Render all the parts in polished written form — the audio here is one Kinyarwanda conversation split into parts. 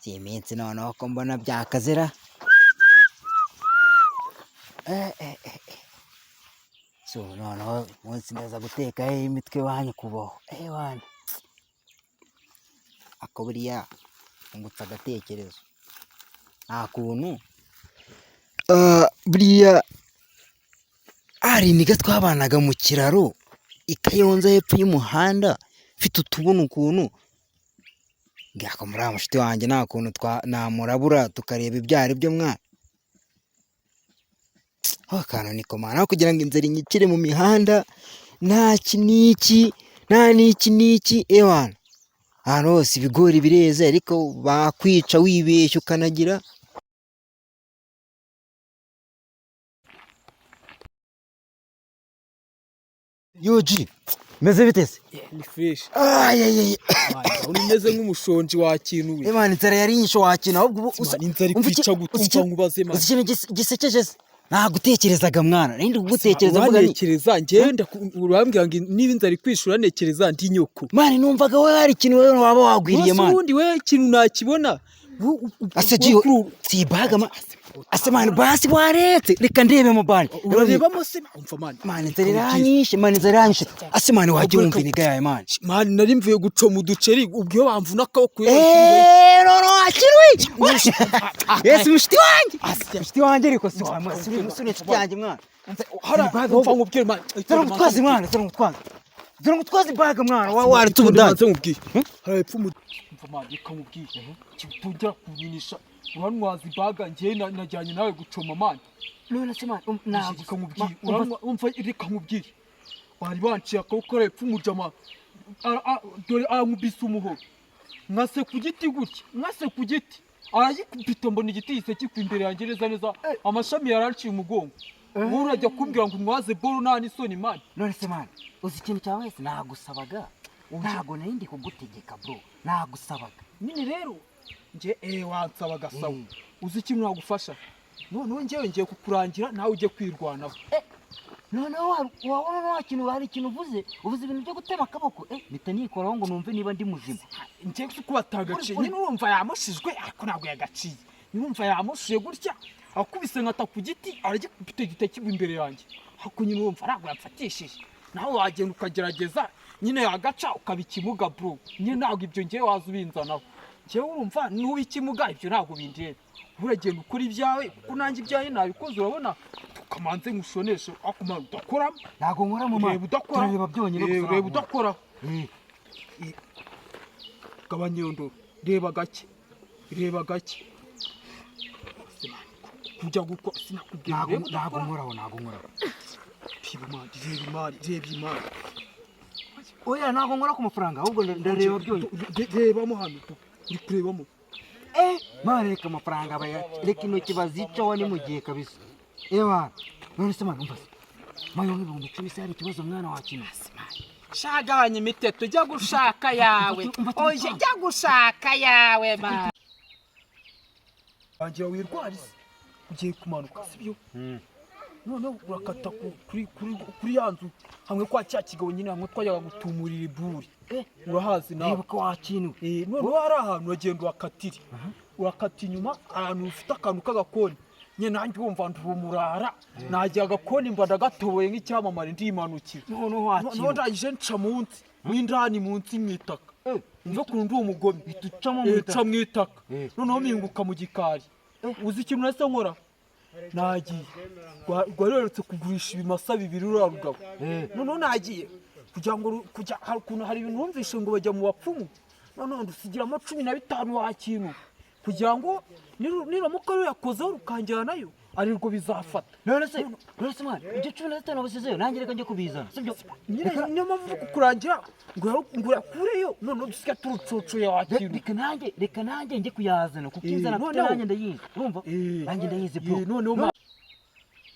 Iyi minsi noneho ko mbona byakazira. So noneho umunsi ndaza guteka imitwe wanyu kuboho. Wana. Ako buriya ungutse agatekerezo. Nta kuntu buriya hari iniga twabanaga mu kiraro i Kayonza hepfo y'umuhanda, mfite utubuno ukuntu. Ngako muri mushuti wanjye nta kuntu namurabura tukareba ibyo ari byo mwana. Akantu niko mana, aho kugira ngo inzara inyicire mu mihanda, nta iki n'iki, nta n'iki n'iki, ewana. Ahantu hose ibigori bireze ariko bakwica wibeshya ukanagira. Yoji, meze bite se? Ni fresh. Ay. Urabona umeze nk'umushonji wa kintu we. Imana inzara yari inyishe wakina ahubwo ubu usa. Imana inzara Umva ikwica gute, uzi umva nkubaze man. Uzi ikintu gisekeje se? Nagutekerezaga mwana, nari ndi kugutekereza mvuga nti Uranekereza ngenda urambwira ngo niba inzara ikwishe uranekereza ndi nyoko. Mani numvaga wowe hari ikintu wowe waba wagwiriye Rwose mani. ubundi we ikintu nakibona. Ase jiyo si baga ma. Ase mani basi waretse reka ndebe mu bani. Urarebamo se umva man. Mani inzara iranyishe, mani inzara iranyishe. Ase mani wajya wumva iniga yawe mani. Mani nari mvuye gucoma uduceri ubwo iyo bamvuna akaboko. No no akirwi. Yes mushiti wanjye. Mushiti wanjye ariko si wa si inshuti yanjye mwana. Umva nkubwire man. Zara ngutwaze mwana, zara ngutwaze. Zara ngutwaze ibaga mwana, wa waretse ubudani. Nze nkubwire. Hari epfo mu umva man reka nkubwire. Kitongera kunyinisha urantwaza ibaga njye najyanye nawe gucoma man. None se mwana, Reka nkubwire, umva reka nkubwire. Bari banciye akaboko hepfo umujama dore arankubise umuhoro. Nkase ku giti gutya, nkase ku giti. Aragikubita mbona igiti gihise kikwa imbere yanjye neza neza, amashami yaranciye umugongo. Wowe urajya kumbwira ngo untwaze boro nta n'isoni man. None se mwana, uzi ikintu cya wese nagusabaga. Ntago nari ndi kugutegeka bro, nagusabaga. Nyine rero njye wansabaga sawa. Uzi ikintu nagufasha? Noneho njyewe ngiye kukurangira nawe ujye kwirwanaho. Noneho wabona wa kintu hari ikintu uvuze, uvuze ibintu byo gutema akaboko, mpita nikoraho ngo numve niba ndi muzima. Njye si uko batagaciye nyine urumva yamushijwe ariko ntabwo yagaciye. Urumva yamushiye gutya akubise nkata ku giti aragikubita gihita kigwa imbere yanjye. Ariko nyine urumva ntabwo yamfatishije. Nawe wagenda ukagerageza nyine yagaca ukaba ikimuga bro. Nyine ntabwo ibyo ngewe waza ubinzanaho. Njyewe urumva nuba ikimuga ibyo ntabwo bindeba. Uragenda ukora ibyawe kuko nanjye ibyawe nabikoze urabona tukamanze nkushoneshe ariko man udakoramo. Ntago nkora mu Reba udakora. Turareba byonyine gusa. Reba udakoraho. Gabanya iyo ndoro. Reba gake. Reba gake. Kujya gukora sinakubwira Ntago reba ntago udakora. nkoraho, ntago nkoraho. Reba imari, reba imari, reba imari. Oya ntago nkora ku mafaranga ahubwo ndareba byonyine. Rebamo hano. Uri kurebamo. Mwana reka amafaranga baya reka intoki bazicaho ni mu gihe kabisa. Ewa none se mwana umva se. Mayo nk'ibihumbi 10 se hari ikibazo mwana wakina. Shagabanya imiteto jya gushaka yawe. Oye jya gushaka yawe ma. Wangira wirwarize. Ugiye kumanuka sibyo? Noneho urakata kuri ya nzu hamwe kwa cya kigabo nyine hamwe twajyaga gutumurira iburi. Urahazi nawe. Reba ko wakinwe. Noneho hari ahantu uragenda urakatira. Urakata inyuma ahantu ufite akantu k'agakoni. Nyine nanjye wumva ndi umurara. Nagira agakoni mba ndagatoboye nk'icyamamare ndimanukira. Noneho Noneho wakinwe. ndangije nca munsi w'indani munsi mu itaka. Mve ukuntu ndi umugome. Ucamo mu itaka. Nca mu itaka. Noneho mpinguka mu gikari. Uzi ikintu nahise nkora? Nagiye. Rwari ruherutse kugurisha ibimasa bibiri ruriya rugabo. Noneho nagiye kugira ngo kujya hari ukuntu hari ibintu numvise ngo bajya mu bapfumu. Noneho ndusigiramo 15 wa kintu kugira ngo niramuka ruyakozeho rukanjyanayo arirwo bizafata. None se mwana ibyo 15 wabisizeyo nanjye reka njye kubizana sibyo? Nyine niyo mpamvu uri kukurangira ngo urakureyo noneho dusike turucucuye wa kintu. Reka nanjye njye kuyazana kuko inzara mfite nanjye ndayizi urumva? Nanjye ndayizi bro. Noneho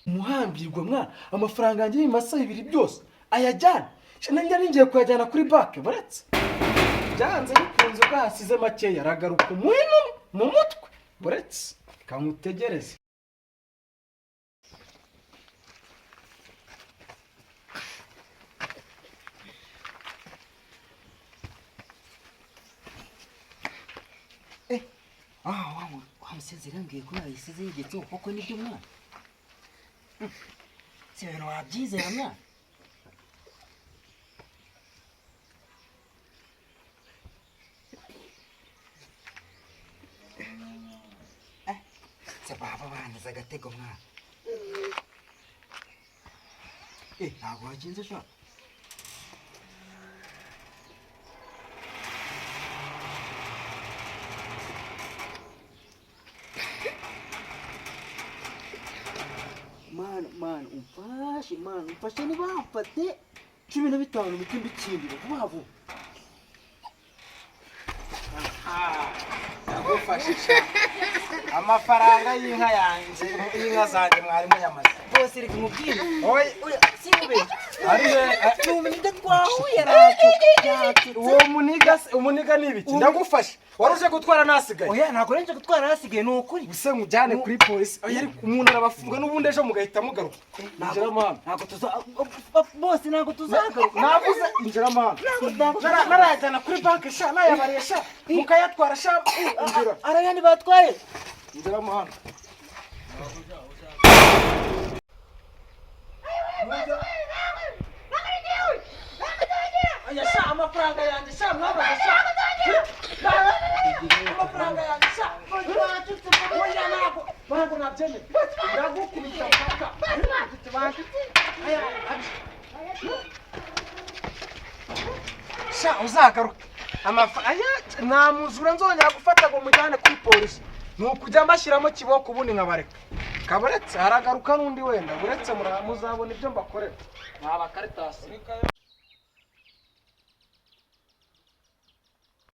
Umuhambirwa mwana amafaranga yanjye y'ibimasa bibiri byose ayajyana nanjye ningiye kuyajyana kuri banki buretse byanze bikunze ubwo hasize makeya aragaruka umuhino mu mutwe buretse kamutegereze. Ah, wa musenzi yambwiye ko yayisize yigetseho koko nibyo mwana? Si ibintu wabyizera mwana? Eh, se baba baneze agatego mwana. Eh, ntabwo wakinze sha. Mana, mana, umfashe, mana, umfashe ntibamfate. 15 mpite mbitsindira vuba vuba. Ndagufashisha amafaranga y'inka yanjye, y'inka zanjye mwari muyamaze. Bose reka nkubwire. Oya. Oya, sinkubeshye. Ari he? Ni umuniga twahuye aracutse. Uwo muniga se, umuniga ni ibiki? Ndagufasha, wari uje gutwara nasigaye. Oya, ntabwo nari nje gutwara hasigaye, ni ukuri. Use mujyane kuri polisi. Oya, ariko umuntu arabafunga n'ubundi ejo mugahita mugaruka. Injiramo hano. Ntabwo tuza bose, ntabwo tuzagaruka. Navuze injiramo hano. Ntabwo Narayajyana kuri banki sha, nayabariye sha, mukayatwara sha. Injira. Arayandi batwaye. Injiramo hano. Oya sha, amafaranga yanjye sha, mwabaze sha, amafaranga yanjye sha. Oya, ntabwo nabyemeye, ndagukubita paka. Aya, sha, uzagaruke aya nta muzura nzongera gufata ngo mujyane kuri polisi, ni ukujya mbashyiramo kiboko ubundi nkabareka. Kabaretse haragaruka n'undi wenda buretse muzabona ibyo mbakorera mwaba karitasi.